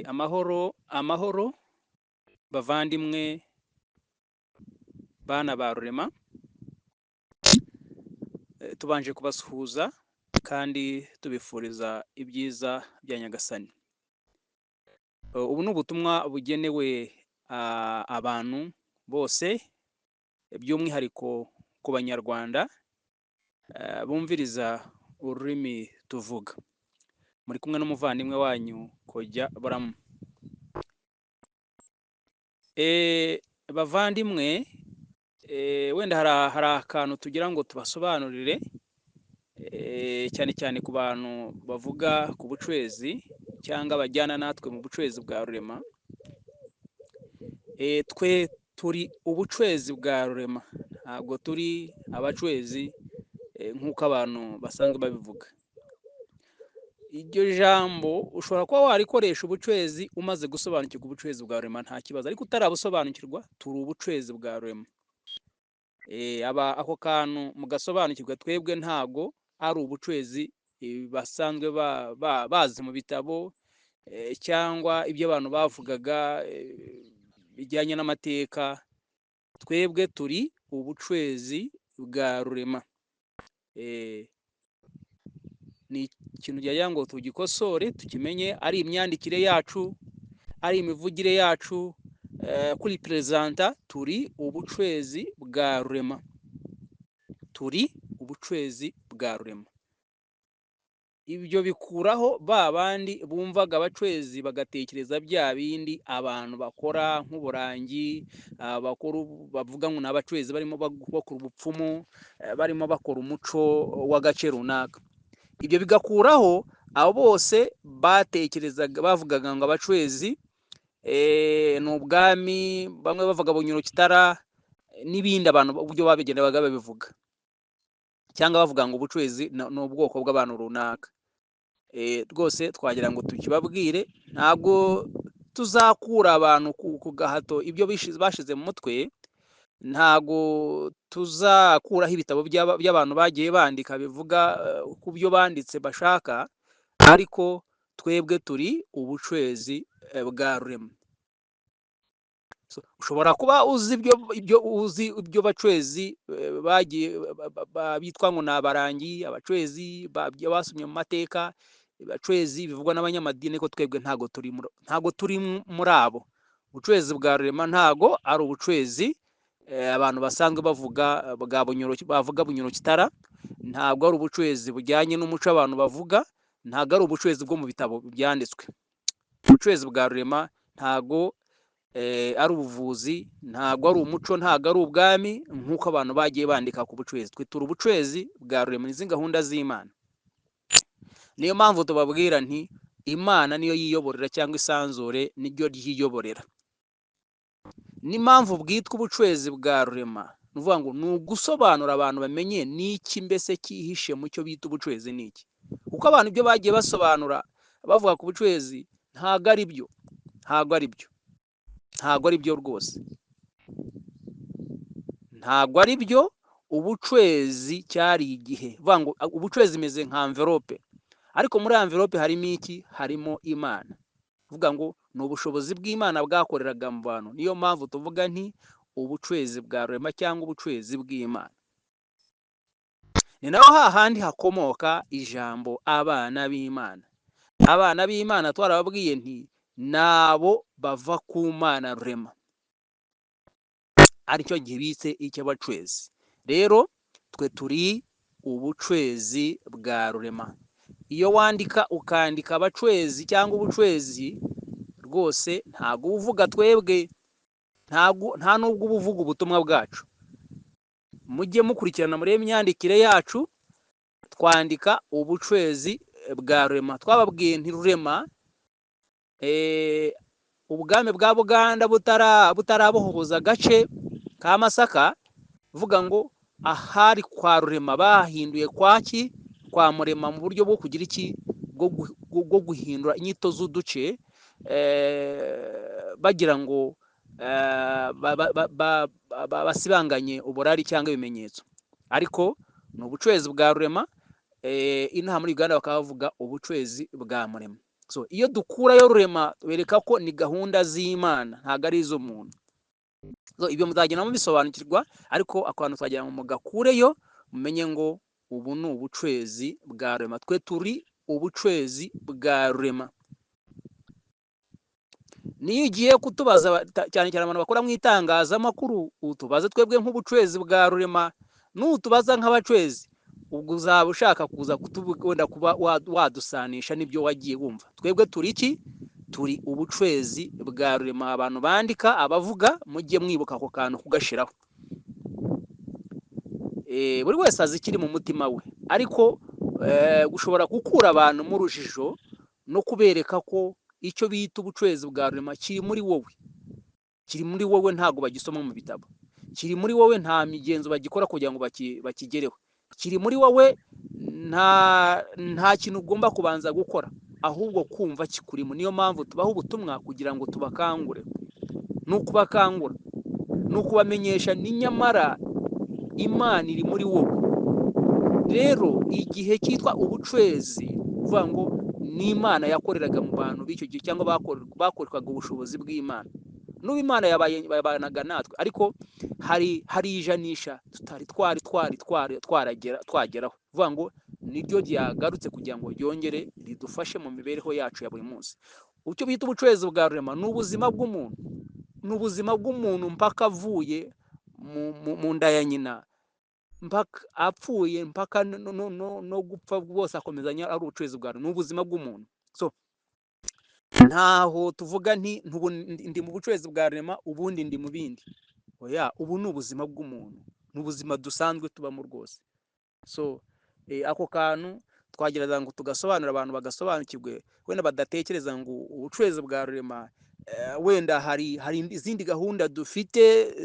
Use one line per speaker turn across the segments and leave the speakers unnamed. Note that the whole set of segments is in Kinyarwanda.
Amahoro amahoro bavandimwe bana ba Rurema, tubanje kubasuhuza kandi tubifuriza ibyiza bya Nyagasani. Ubu ni ubutumwa bugenewe abantu bose, by'umwihariko ku Banyarwanda bumviriza ururimi tuvuga. Muri kumwe n'umuvandimwe wanyu Kojya Buramu. Bavandimwe, wenda hari akantu tugira ngo tubasobanurire, cyane cyane ku bantu bavuga ku bucwezi cyangwa bajyana natwe mu bucwezi bwa Rurema. Twe turi ubucwezi bwa Rurema, ntabwo turi abacwezi nk'uko abantu basanzwe babivuga. Iryo jambo ushobora kuba warikoresha ubucwezi umaze gusobanukirwa ubucwezi bwa Rurema, nta kibazo, ariko utarabusobanukirwa, turi ubucwezi bwa Rurema. Aba ako kantu mugasobanukirwa, twebwe ntago ari ubucwezi basanzwe bazi mu bitabo cyangwa ibyo abantu bavugaga bijyanye n'amateka. Twebwe turi ubucwezi bwa Rurema. Ni ikintu wagira ngo tugikosore, tukimenye, ari imyandikire yacu, ari imivugire yacu, kuri perezanta, turi ubucwezi bwa Rurema, turi ubucwezi bwa Rurema. Ibyo bikuraho ba bandi bumvaga abacwezi bagatekereza bya bindi abantu bakora nk'uburangi, bakora, bavuga ngo ni abacwezi barimo bakora ubupfumu, barimo bakora umuco w'agace runaka. Ibyo bigakuraho abo bose batekerezaga, bavugaga ngo abacwezi ni ubwami, bamwe bavuga Bunyoro-Kitara n'ibindi, abantu uburyo babigendaga babivuga, cyangwa bavuga ngo ubucwezi ni ubwoko bw'abantu runaka. Rwose twagira ngo tukibabwire, ntabwo tuzakura abantu ku gahato ibyo bashize mu mutwe, ntabwo tuzakuraho ibitabo by'abantu bagiye bandika bivuga ku byo banditse bashaka, ariko twebwe turi ubucwezi bwa Rurema. So, ushobora kuba uzi ibyo uzi, ibyo bacwezi bagiye bitwa ngo ni abarangi, abacwezi basomye mu mateka, abacwezi bivugwa n'abanyamadini, ko twebwe ntago turi muri abo. Ubucwezi bwa Rurema ntago ari ubucwezi abantu basanzwe bavuga bwa Bunyoro, bavuga Bunyoro-Kitara, ntabwo ari ubucwezi bujyanye n'umuco abantu bavuga, ntabwo ari ubucwezi bwo mu bitabo byanditswe. Ubucwezi bwa Rurema ntago ari ubuvuzi, ntago ari umuco, ntago ari ubwami nk'uko abantu bagiye bandika ku bucwezi. Twe turi ubucwezi bwa Rurema, izi gahunda z'Imana. Niyo mpamvu tubabwira nti Imana niyo yiyoborera, cyangwa isanzure niryo ryiyoborera. N'impamvu bwitwa ubucwezi bwa Rurema, ni ukuvuga ngo ni ugusobanura abantu bamenye n'iki mbese cyihishe mu cyo bita ubucwezi ni iki. Kuko abantu ibyo bagiye basobanura bavuga ku bucwezi ntago ari byo, ntago ari byo, ntago ari byo rwose, ntago ari byo. Ubucwezi cyari igihe, vuga ngo ubucwezi imeze nka envelope, ariko muri envelope harimo iki? Harimo Imana. Vuga ngo ni ubushobozi bw'Imana bwakoreraga mu bantu. Niyo mpamvu tuvuga nti ubucwezi bwa Rurema cyangwa ubucwezi bw'Imana. Ni naho hahandi hakomoka ijambo abana b'Imana. Abana b'Imana twarababwiye nti nabo bava ku Mana Rurema, aricyo gihe bise icy'abacwezi. Rero twe turi ubucwezi bwa Rurema. Iyo wandika ukandika abacwezi cyangwa ubucwezi, rwose ntabwo uba uvuga twebwe, nta nubwo uba uvuga ubutumwa bwacu. Mujye mukurikirana muri imyandikire yacu, twandika ubucwezi bwa Rurema. Twababwiye nti Rurema, ubwami bwa Buganda butarabohoza agace ka Masaka, vuga ngo ahari kwa Rurema bahinduye kwaki kwa Murema, mu buryo bwo kugira iki, bwo guhindura inyito z'uduce, bagira ngo basibanganye uburari cyangwa ibimenyetso. Ariko ni ubucwezi bwa Rurema. Inaha muri Uganda bakaba bavuga ubucwezi bwa Murema. So iyo dukurayo Rurema, bereka ko ni gahunda z'Imana, ntabwo ari iz'umuntu. So ibyo muzagenda mubisobanukirwa, ariko akantu twagira ngo mugakureyo, mumenye ngo ubu ni ubucwezi bwa Rurema. Twe turi ubucwezi bwa Rurema. Niyo ugiye kutubaza, cyane cyane abantu bakora mu itangazamakuru, utubaze twebwe nk'ubucwezi bwa Rurema. Nutubaza nk'abacwezi, ubwo uzaba ushaka kuza wenda kuba wadusanisha n'ibyo wagiye wumva. Twebwe turi iki? Turi ubucwezi bwa Rurema. Abantu bandika, abavuga, mujye mwibuka ako kantu kugashiraho. Buri wese azi ikiri mu mutima we, ariko gushobora gukura abantu mu rujijo no kubereka ko icyo bita ubucwezi bwa Rurema kiri muri wowe, kiri muri wowe, ntabwo bagisoma mu bitabo, kiri muri wowe, nta migenzo bagikora kugira ngo bakigereho, kiri muri wowe, nta kintu ugomba kubanza gukora, ahubwo kumva kikurimo. Niyo mpamvu tubaha ubutumwa kugira ngo tubakangure, ni ukubakangura, ni ukubamenyesha ni nyamara Imana iri muri wowe. Rero igihe cyitwa ubucwezi, kuvuga ngo ni Imana yakoreraga mu bantu b'icyo gihe, cyangwa bakorerwaga ubushobozi bw'Imana. N'ubu Imana yabanaga natwe, ariko hari ijanisha tutari twari twari twari twaragera twageraho. Kuvuga ngo niryo ryagarutse kugira ngo ryongere ridufashe mu mibereho yacu ya buri munsi. Icyo bita ubucwezi bwa Rurema ni ubuzima bw'umuntu, ni ubuzima bw'umuntu mpaka avuye mu nda ya nyina, mpaka apfuye, mpaka no gupfa bwose akomezanya ari ubucwezi bwa Rurema. Ni ubuzima bw'umuntu. So ntaho tuvuga nti ndi mu bucwezi bwa Rurema, ubundi ndi mu bindi. Oya, ubu ni ubuzima bw'umuntu, ni ubuzima dusanzwe tubamo rwose. So ako kantu twagerageza ngo tugasobanura, abantu bagasobanukirwe, wenda badatekereza ngo ubucwezi bwa Rurema, wenda hari izindi gahunda dufite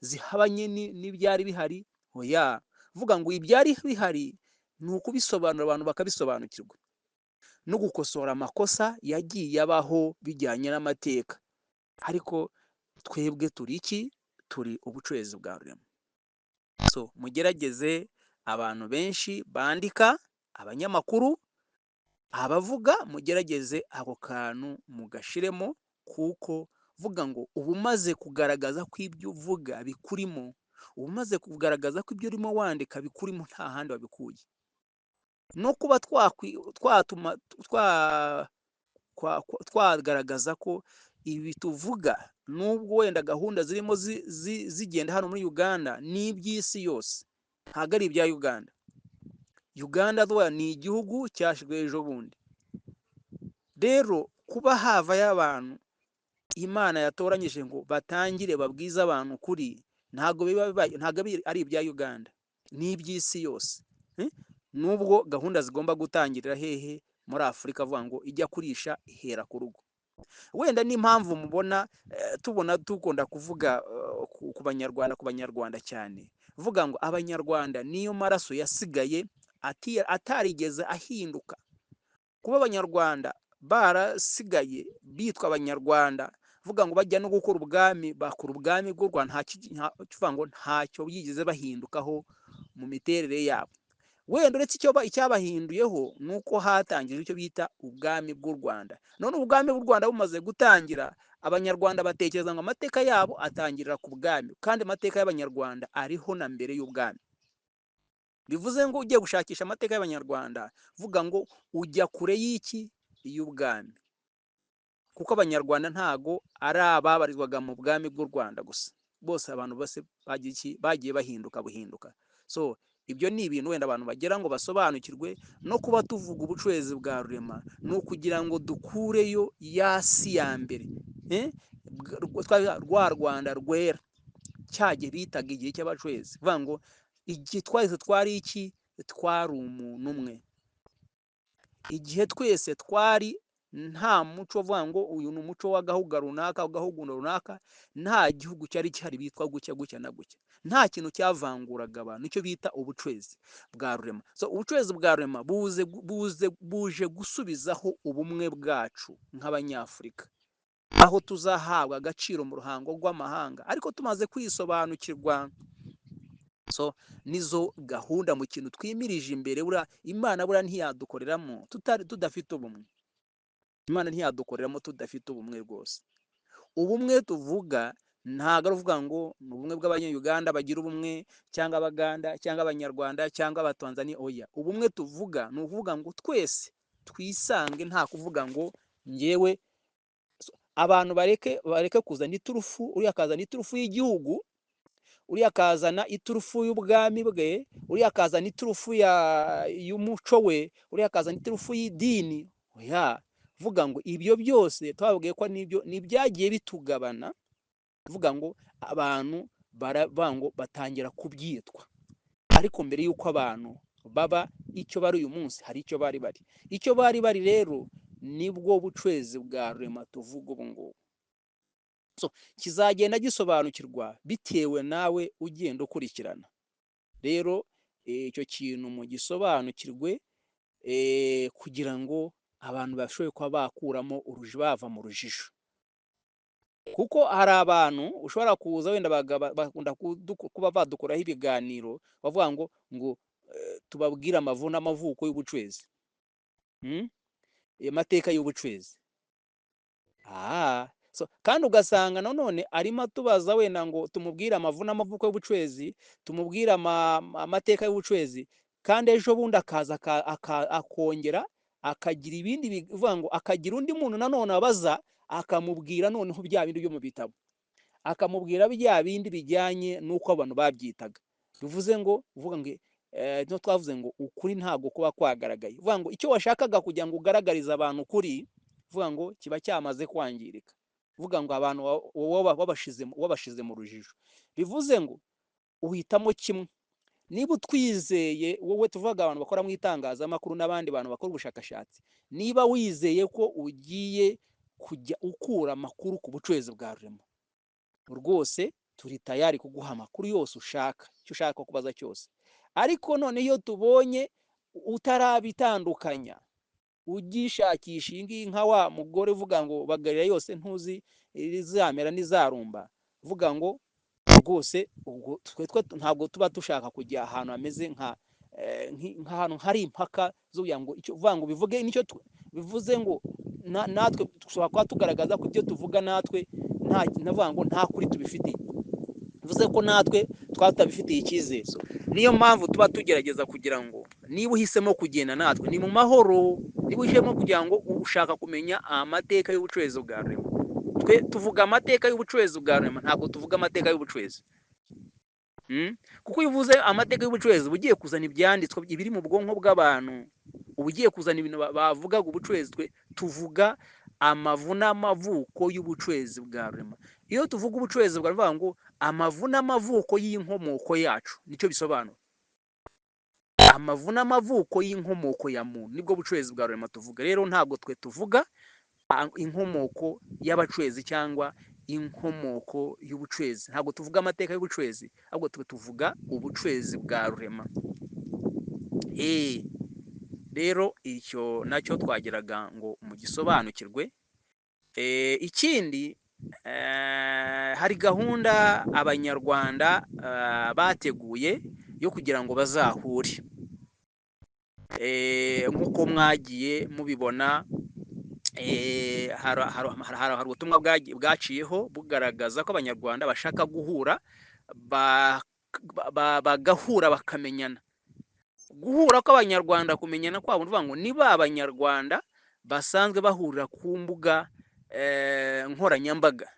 zihabanye n'ibyari bihari. Oya, vuga ngo ibyari bihari ni ukubisobanura abantu bakabisobanukirwa, no gukosora amakosa yagiye abaho bijyanye n'amateka. Ariko twebwe turi iki? Turi ubucwezi bwa Rurema. So mugerageze, abantu benshi bandika, abanyamakuru, abavuga, mugerageze ako kantu mugashiremo, kuko vuga ngo uba umaze kugaragaza ko ibyo uvuga bikurimo, uba umaze kugaragaza ko ibyo urimo wandika bikurimo, nta handi wabikuye. No kuba twatuma twagaragaza ko ibi tuvuga, nubwo wenda gahunda zirimo zigenda hano muri Uganda, ni iby'isi yose, ntabwo ari ibya Uganda. Uganda ni igihugu cyashyizwe ejo bundi. Rero kuba havayo abantu Imana yatoranyije ngo batangire babwize abantu kuri, ntabwo ari ibya Uganda, ni iby'isi yose. Nubwo gahunda zigomba gutangirira hehe? Muri Afurika, avuga ngo ijya kurisha ihera ku rugo. Wenda n'impamvu mubona tubona dukunda kuvuga ku Banyarwanda, ku Banyarwanda cyane, vuga ngo Abanyarwanda niyo maraso yasigaye atarigeze ahinduka. Kuba Abanyarwanda barasigaye bitwa Abanyarwanda, vuga ngo bajya no gukora ubwami, bakora ubwami bw'u Rwanda, ngo ntacyo byigeze bahindukaho mu miterere yabo. Wenda uretse icyabahinduyeho ni uko hatangijwe icyo bita ubwami bw'u Rwanda. None ubwami bw'u Rwanda bumaze gutangira, Abanyarwanda batekereza ngo amateka yabo atangirira ku bwami, kandi amateka y'Abanyarwanda ariho na mbere y'ubwami. Bivuze ngo ugiye gushakisha amateka y'Abanyarwanda, vuga ngo ujya kure y'iki? Y'ubwami. Kuko Abanyarwanda ntago ari ababarizwaga mu bwami bw'u Rwanda gusa, bose abantu bose bagiye bahinduka buhinduka. So ibyo ni ibintu wenda abantu bagira ngo basobanukirwe. No kuba tuvuga ubucwezi bwa Rurema ni ukugira ngo dukureyo yasi ya mbere, rwa Rwanda rwera, cyagihe bitaga igihe cy'abacwezi. Kuvuga ngo igihe twese twari iki? Twari umuntu umwe. Igihe twese twari nta muco uvuga ngo uyu ni umuco w'agahugu runaka, w'agahugu runaka, nta gihugu cyari gihari bitwa gutya gutya na gutya, nta kintu cyavanguraga abantu, nicyo bita ubucwezi bwa Rurema. So ubucwezi bwa Rurema buje gusubizaho ubumwe bwacu nk'Abanyafurika, aho tuzahabwa agaciro mu ruhango rw'amahanga. Ariko tumaze kwisobanukirwa So nizo gahunda mu kintu twimirije imbere. Buriya Imana buriya ntiyadukoreramo tudafite ubumwe. Imana ntiyadukoreramo tudafite ubumwe rwose. Ubumwe tuvuga ntabwo ari ukuvuga ngo ni ubumwe bw'Abanyayuganda bagira ubumwe, cyangwa Abaganda, cyangwa Abanyarwanda, cyangwa Abatanzania. Oya, ubumwe tuvuga ni ukuvuga ngo twese twisange, nta kuvuga ngo ngewe. Abantu bareke kuzana iturufu, uriya akazana iturufu y'igihugu, uriya akazana iturufu y'ubwami bwe, uriya akazana iturufu y'umuco we, uriya akazana iturufu y'idini. Oya, vuga ngo ibyo byose twababwiye ko nibyo ni ibyagiye bitugabana. Vuga ngo abantu baravuga ngo batangira kubyitwa, ariko mbere y'uko abantu baba icyo bari uyu munsi, hari icyo bari bari. Icyo bari bari rero nibwo bucwezi bwa Rurema tuvuga ubu ngubu. So kizagenda gisobanukirwa bitewe nawe ugenda ukurikirana. Rero icyo kintu mugisobanukirwe, kugira ngo abantu bashobore kuba bakuramo urujijo, bava mu rujijo. Kuko hari abantu ushobora kuza wenda bakunda kuba badukoraho ibiganiro bavuga ngo tubabwire amavu n'amavuko y'ubucwezi, Amateka y'ubucwezi. So, kandi ugasanga nanone arimo atubaza wenda ngo tumubwire amavu n'amavuko y'ubucwezi, tumubwire amateka y'ubucwezi, kandi ejo bundi akaza akongera akagira ibindi bivuga ngo akagira undi muntu nanone abaza, akamubwira noneho bya bindi byo mu bitabo, akamubwira bya bindi bijyanye n'uko abantu babyitaga. Bivuze ngo uvuga ngo no twavuze ngo ukuri ntabwo kuba kwagaragaye. Uvuga ngo icyo washakaga kugira ngo ugaragarize abantu ukuri, uvuga ngo kiba cyamaze kwangirika. Uvuga ngo abantu wabashize mu rujijo. Bivuze ngo uhitamo kimwe. Niba utwizeye wowe, tuvuga abantu bakora mu itangazamakuru n'abandi bantu bakora ubushakashatsi, niba wizeye ko ugiye kujya ukura amakuru ku bucwezi bwa Rurema, rwose turi tayari kuguha amakuru yose ushaka, icyo ushaka kubaza cyose. Ariko none iyo tubonye utarabitandukanya, ugishakisha iyi ngiyi nka wa mugore uvuga ngo bagarira yose ntuzi izamera n'izarumba, uvuga ngo rwose ubwo twe ntabwo tuba dushaka kujya ahantu hameze nk'ahantu hari impaka zo kugira ngo icyo uvuga ngo bivuge nicyo bivuze ngo natwe dushobora kuba tugaragaza ko ibyo tuvuga natwe nta navuga ngo nta kuri tubifitiye, bivuze ko natwe twatabifitiye icyizere. Niyo mpamvu tuba tugerageza kugira ngo niba uhisemo kugenda natwe ni mu mahoro, niba uhisemo kugira ngo ushaka kumenya amateka y'ubucuruzi bwa Rurema, twe tuvuga amateka y'ubucuruzi bwa Rurema, ntabwo tuvuga amateka y'ubucuruzi. Kuko iyo uvuze amateka y'ubucuruzi uba ugiye kuzana ibyanditswe ibiri mu bwonko bw'abantu, uba ugiye kuzana ibintu bavugaga ubucuruzi. Twe tuvuga amavu n'amavuko y'ubucuruzi bwa Rurema. Iyo tuvuga ubucuruzi bwa Rurema ngo amavu n'amavuko y'inkomoko yacu, nicyo bisobanura. Amavu n'amavuko y'inkomoko ya muntu nibwo bucuruzi bwa Rurema tuvuga. Rero ntabwo twe tuvuga inkomoko y'abacuruzi cyangwa inkomoko y'ubucuruzi, ntabwo tuvuga amateka y'ubucuruzi, ahubwo twe tuvuga ubucuruzi bwa Rurema. Rero icyo nacyo twagiraga ngo mugisobanukirwe. Ikindi hari gahunda Abanyarwanda bateguye yo kugira ngo bazahure. Nk'uko mwagiye mubibona, hari ubutumwa bwaciyeho bugaragaza ko Abanyarwanda bashaka guhura, bagahura bakamenyana. Guhura kw'Abanyarwanda, kumenyana kwabo, ni ukuvuga ngo niba Abanyarwanda basanzwe bahurira ku mbuga nkoranyambaga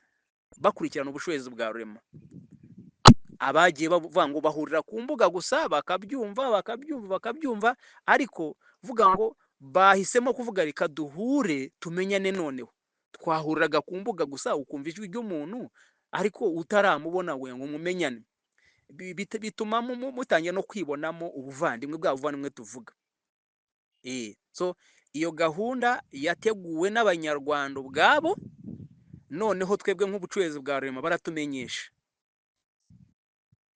bakurikirana ubucuruzi bwa Rurema, abagiye bavuga ngo bahurira ku mbuga gusa bakabyumva, bakabyumva, bakabyumva, ariko vuga ngo bahisemo kuvuga reka duhure tumenyane. Noneho twahuriraga ku mbuga gusa ukumva ijwi ry'umuntu ariko utaramubona we ngo mumenyane. Bituma mutangira no kwibonamo ubuvandimwe, bwa buvandimwe tuvuga. So iyo gahunda yateguwe n'Abanyarwanda ubwabo, noneho twebwe nk'ubucuruzi bwa Rurema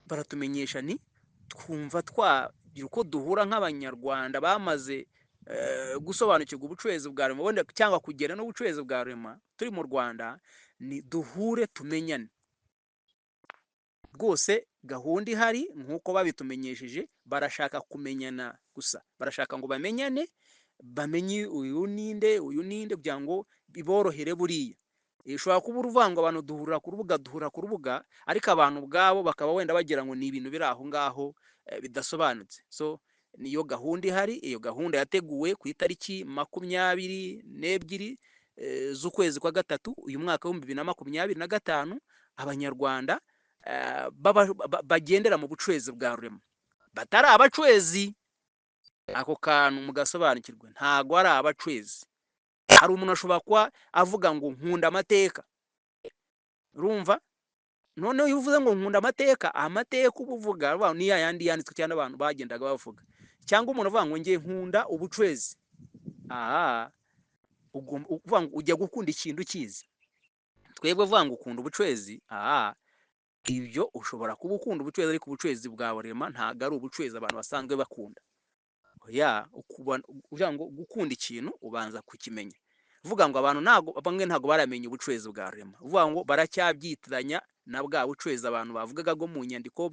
baratumenyesha ni twumva twagira uko duhura nk'Abanyarwanda bamaze gusobanukirwa ubucuruzi bwa Rurema wenda cyangwa kugera n'ubucuruzi bwa Rurema turi mu Rwanda, ni duhure tumenyane rwose. Gahunda ihari nk'uko babitumenyesheje, barashaka kumenyana gusa, barashaka ngo bamenyane, bamenye uyu ninde, uyu ninde, kugira ngo biborohere. Buriya ushobora kuba uruvuga ngo abantu duhurira ku rubuga, duhurira ku rubuga, ariko abantu ubwabo bakaba wenda bagira ngo ni ibintu biri aho ngaho bidasobanutse. So niyo gahunda ihari. Iyo gahunda yateguwe ku itariki 22 z'ukwezi kwa gatatu uyu mwaka w'2025. Abanyarwanda bagendera mu bucwezi bwa Rurema, batari abacwezi, ako kantu mugasobanukirwe, ntago ari abacwezi. Hari umuntu ashobora kuba avuga ngo nkunda amateka, urumva? Noneho iyo uvuze ngo nkunda amateka, amateka uba uvuga ni ya yandi yanditswe cyane, abantu bagendaga bavuga. Cyangwa umuntu avuga ngo ngiye nkunda ubucwezi, aha uvuga ngo ujya gukunda ikintu ukizi. Twebwe uvuga ngo ukunda ubucwezi, aha ibyo ushobora kuba ukunda ubucwezi, ariko ubucwezi bwa Rurema ntabwo ari ubucwezi abantu basanzwe bakunda. Ya uvuga ngo gukunda ikintu ubanza kukimenya. Uvuga ngo abantu ntago, bamwe ntago baramenya ubucwezi bwa Rurema, uvuga ngo baracyabyitirannya na bwa bucwezi abantu bavugaga bwo mu nyandiko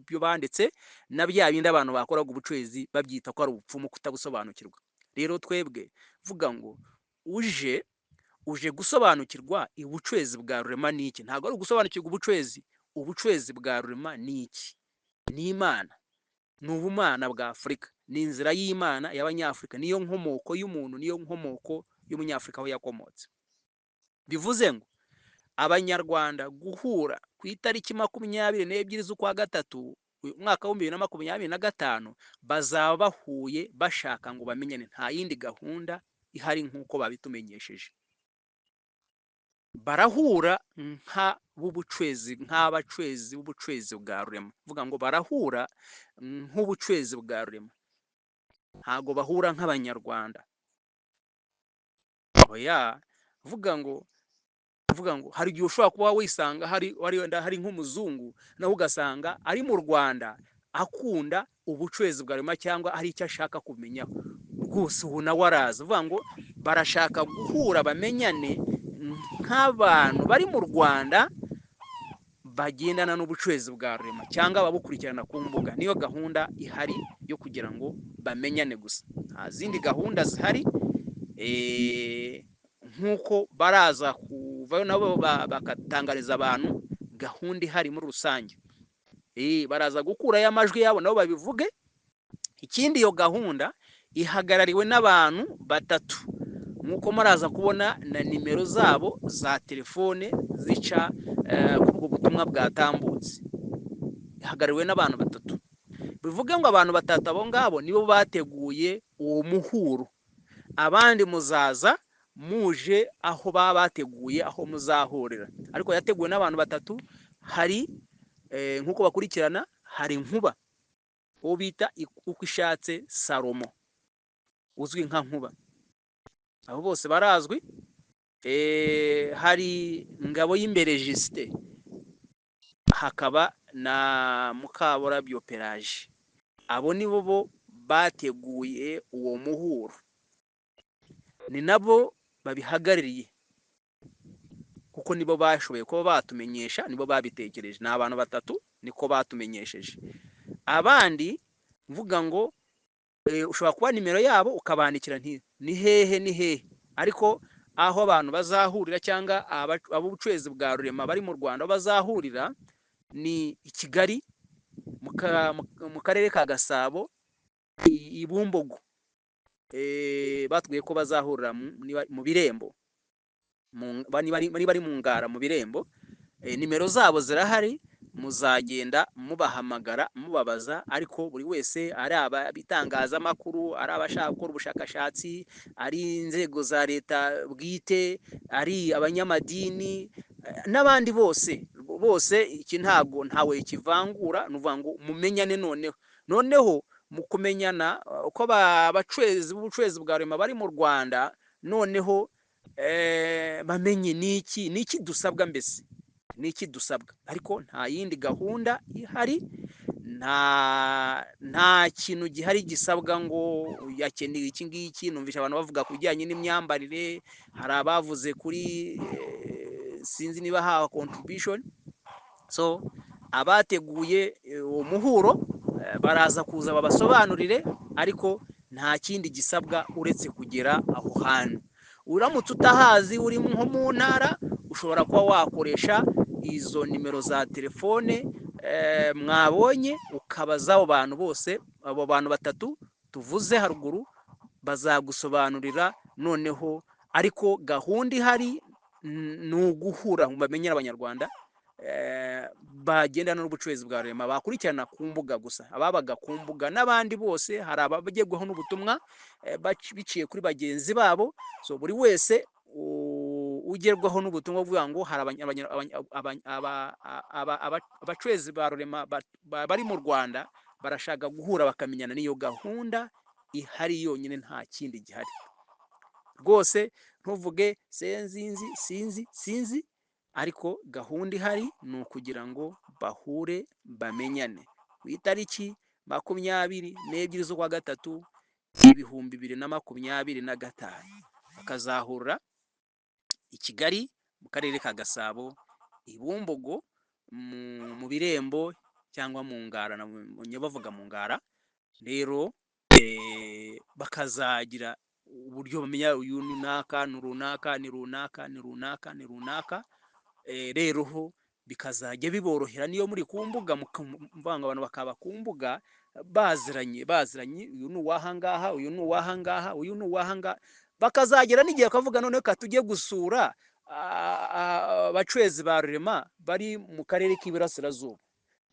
byo banditse, na bya bindi abantu bakoraga ubucwezi babyita ko ari ubupfumu, kutabusobanukirwa. Rero twebwe vuga ngo uje gusobanukirwa ubucwezi bwa Rurema ni iki, ntabwo ari ugusobanukirwa ubucwezi. Ubucwezi bwa Rurema ni iki? Ni Imana, ni ubumana bwa Afurika, ni inzira y'Imana y'Abanyafurika, niyo nkomoko y'umuntu, niyo nkomoko y'Umunyafurika aho yakomotse. Bivuze ngo Abanyarwanda guhura ku itariki 22 z'ukwa gatatu uyu mwaka w'2025, bazaba bahuye bashaka ngo bamenyane. Nta yindi gahunda ihari nk'uko babitumenyesheje. Barahura nk'ab'ubucwezi, nk'abacwezi b'ubucwezi bwa Rurema. Vuga ngo barahura nk'ubucwezi bwa Rurema, ntago bahura nk'Abanyarwanda. Oya, vuga ngo hari igihe ushobora kuba wisanga hari wenda hari nk'umuzungu, nawe ugasanga ari mu Rwanda akunda ubucwezi bwa Rurema, cyangwa hari icyo ashaka kumenyaho rwose, ubu nawe araza. Uvuga ngo barashaka guhura bamenyane nk'abantu bari mu Rwanda bagendana n'ubucwezi bwa Rurema cyangwa ababukurikirana ku mbuga. Niyo gahunda ihari yo kugira ngo bamenyane gusa, nta zindi gahunda zihari. Nk'uko baraza kuvayo nabo bagatangariza abantu gahunda ihari muri rusange, baraza gukurayo amajwi yabo nabo babivuge. Ikindi, iyo gahunda ihagarariwe n'abantu batatu, nk'uko muraza kubona na nimero zabo za telefone zica kuri ubwo butumwa bwatambutse. Ihagarariwe n'abantu batatu, bivuge ngo abantu batatu abo ngabo nibo bateguye uwo muhuro. Abandi muzaza muje aho baba bateguye aho muzahurira, ariko yateguwe n'abantu batatu. Hari nk'uko bakurikirana, hari Nkuba, uwo bita uko ishatse Salomo uzwi nka Nkuba, abo bose barazwi. Hari Ngabo y'imbere Justin, hakaba na Mukaburabyo Pelagie. Abo nibo bo bateguye uwo muhuro, ni nabo babihagarariye, kuko nibo bashoboye kuba batumenyesha, nibo babitekereje. Ni abantu batatu niko batumenyesheje. Abandi mvuga ngo ushobora kuba nimero yabo ukabandikira nti ni hehe, ni hehe. Ariko aho abantu bazahurira cyangwa ab'ubucwezi bwa Rurema bari mu Rwanda bazahurira ni i Kigali, mu karere ka Gasabo, i Bumbogo. Batubwiye ko bazahurira mu Birembo, niba ari mu Ngara, mu Birembo. Nimero zabo zirahari, muzagenda mubahamagara mubabaza. Ariko buri wese, ari abitangazamakuru, ari abashaka gukora ubushakashatsi, ari inzego za leta bwite, ari abanyamadini n'abandi bose bose, iki ntabwo ntawe kivangura. Ni ukuvuga ngo mumenyane. Noneho mu kumenyana uko abacwezi b'ubucwezi bwa Rurema bari mu Rwanda, noneho bamenye niki niki dusabwa, mbese niki dusabwa. Ariko nta yindi gahunda ihari, nta kintu gihari gisabwa ngo yakeneye iki ngiki. Numvisha abantu bavuga ku bijyanye n'imyambarire, hari abavuze kuri sinzi niba hawa contribution. So abateguye Uwo muhuro baraza kuza babasobanurire, ariko nta kindi gisabwa uretse kugera aho hantu. Uramutse utahazi, uri nko mu ntara, ushobora kuba wakoresha izo nimero za telefone mwabonye, ukabaza abo bantu bose, abo bantu batatu tuvuze haruguru, bazagusobanurira noneho. Ariko gahunda ihari ni uguhura ngo bamenyere Abanyarwanda bagendana n'ubucuruzi bwa Rurema, bakurikirana ku mbuga gusa, ababaga ku mbuga n'abandi bose. Hari abagerwaho n'ubutumwa biciye kuri bagenzi babo. So buri wese ugerwaho n'ubutumwa buvuga ngo hari abacwezi ba Rurema bari mu Rwanda barashaka guhura bakamenyana, n'iyo gahunda ihari yonyine, nta kindi gihari rwose. Ntuvuge senzinzi, sinzi sinzi, ariko gahunda ihari ni ukugira ngo bahure bamenyane ku itariki 22 z'ukwa gatatu 2025, bakazahurira i Kigali mu karere ka Gasabo, i Bumbogo, mu Birembo cyangwa mu Ngara, bavuga mu Ngara. Rero bakazagira uburyo bamenya uyu ni runaka, ni runaka, ni runaka, ni runaka, ni runaka. Rero ho bikazajya biborohera niyo muri ku mbuga, muvanga abantu bakaba ku mbuga baziranye, baziranye, uyu ni uwahangaha, uyu ni uwahangaha, uyu ni uwahangaha. Bakazagera n'igihe bakavuga: "Noneho reka tujye gusura abacwezi ba Rurema bari mu karere k'Iburasirazuba."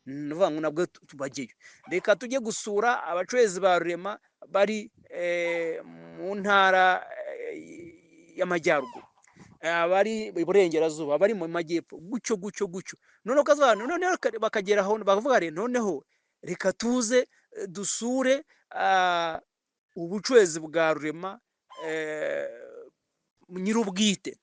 Ni ukuvuga ngo nabwo bajyeyo. Reka tujye gusura abacwezi ba Rurema bari mu ntara y'Amajyaruguru, abari iburengerazuba, abari mu majyepfo, gutyo gutyo gutyo. Noneho noneho bakagera aho bakavuga rero: "Noneho reka tuze dusure ubucwezi bwa Rurema nyir'ubwite,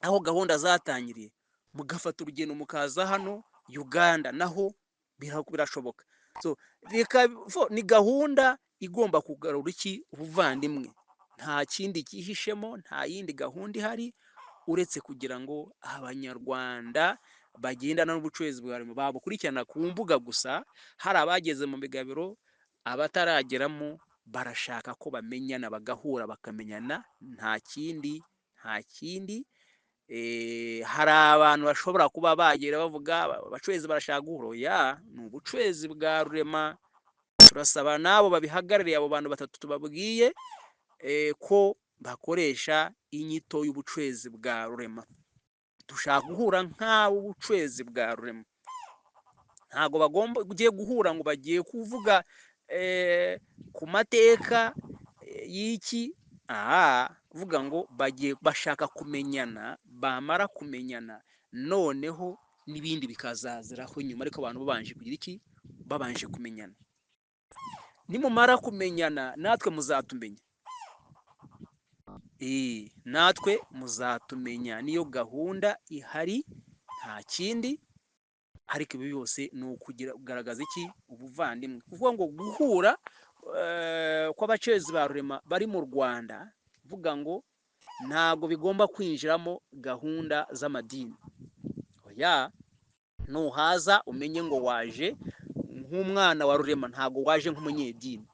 aho gahunda zatangiriye." Mugafata urugendo mukaza hano Uganda, naho birashoboka. So reka ni gahunda igomba kugarura iki? Ubuvandimwe. Nta kindi cyihishemo, nta yindi gahunda ihari uretse kugira ngo Abanyarwanda bagendana n'ubucuruzi bwa Rurema babukurikirana ku mbuga gusa. Hari abageze mu migabiro, abatarageramo barashaka ko bamenyana, bagahura bakamenyana, nta kindi, nta kindi. Hari abantu bashobora kuba bagera bavuga abacuruzi barashaka guhura. Oya, ni ubucuruzi bwa Rurema. Turasaba n'abo babihagarariye, abo bantu batatu tubabwiye, ko bakoresha inyito y'ubucuruzi bwa Rurema. Dushaka guhura nk'ab'ubucuruzi bwa Rurema. Ntabwo bagomba ugiye guhura ngo bagiye kuvuga ku mateka y'iki aha, kuvuga ngo bagiye bashaka kumenyana, bamara kumenyana noneho n'ibindi bikazaziraho nyuma, ariko abantu babanje kugira iki? Babanje kumenyana. Nimumara kumenyana natwe muzatumenya, natwe muzatumenya. Niyo gahunda ihari, nta kindi. Ariko ibi byose ni ukugira kugaragaza iki? Ubuvandimwe. Kuvuga ngo guhura kw'abacezi ba Rurema bari mu Rwanda, kuvuga ngo ntabwo bigomba kwinjiramo gahunda z'amadini. Oya, nuhaza umenye ngo waje nk'umwana wa Rurema, ntabwo waje nk'umunyedini.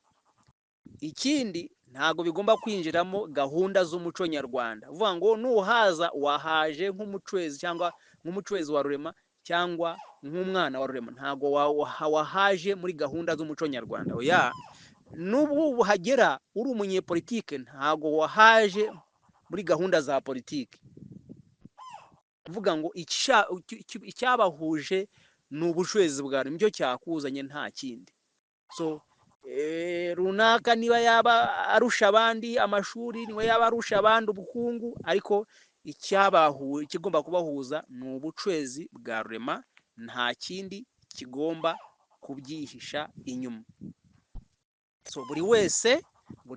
Ikindi, ntabwo bigomba kwinjiramo gahunda z'umuco nyarwanda. Uvuga ngo nuhaza wahaje nk'umucwezi cyangwa nk'umucwezi wa Rurema cyangwa nk'umwana wa Rurema, ntabwo wahaje muri gahunda z'umuco nyarwanda. Oya, n'ubu uhagera uri umunyepolitike, ntabwo wahaje muri gahunda za politike. Kuvuga ngo icyabahuje ni ubucwezi bwa Rurema, nicyo cyakuzanye, nta kindi. So runaka niba yaba arusha abandi amashuri, niba yaba arusha abandi ubukungu, ariko ikigomba kubahuza ni ubucwezi bwa Rurema, nta kindi kigomba kubyihisha inyuma. So buri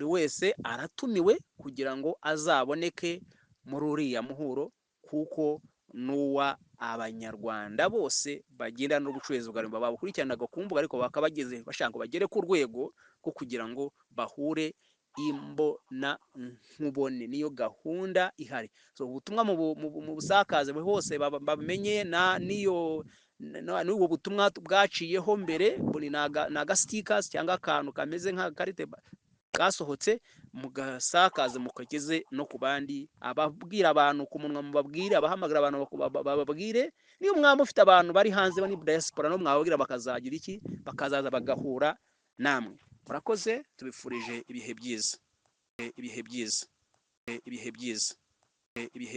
wese aratumiwe kugira ngo azaboneke muri uriya muhuro, kuko n'uwa Abanyarwanda bose bagenda n'ubucuruzi bwa Rurema babukurikiranaga ku mbuga, ariko bakaba bageze bashaka ngo bagere ku rwego rwo kugira ngo bahure imbona nkubone. Niyo gahunda ihari. So ubutumwa mu busakaze buri hose, bamenye na niyo. n'ubwo butumwa bwaciyeho mbere. Buri ni aga stickers cyangwa akantu kameze nk'akarite kasohotse, mugasakaze, mukageze no ku bandi. Ababwira abantu ku munwa mubabwire, abahamagara abantu bababwire. Niyo mwaba mufite abantu bari hanze, bari diaspora, no mwababwira bakazagira iki, bakazaza bagahura namwe. Murakoze, tubifurije ibihe byiza, ibihe byiza, ibihe byiza, ibihe.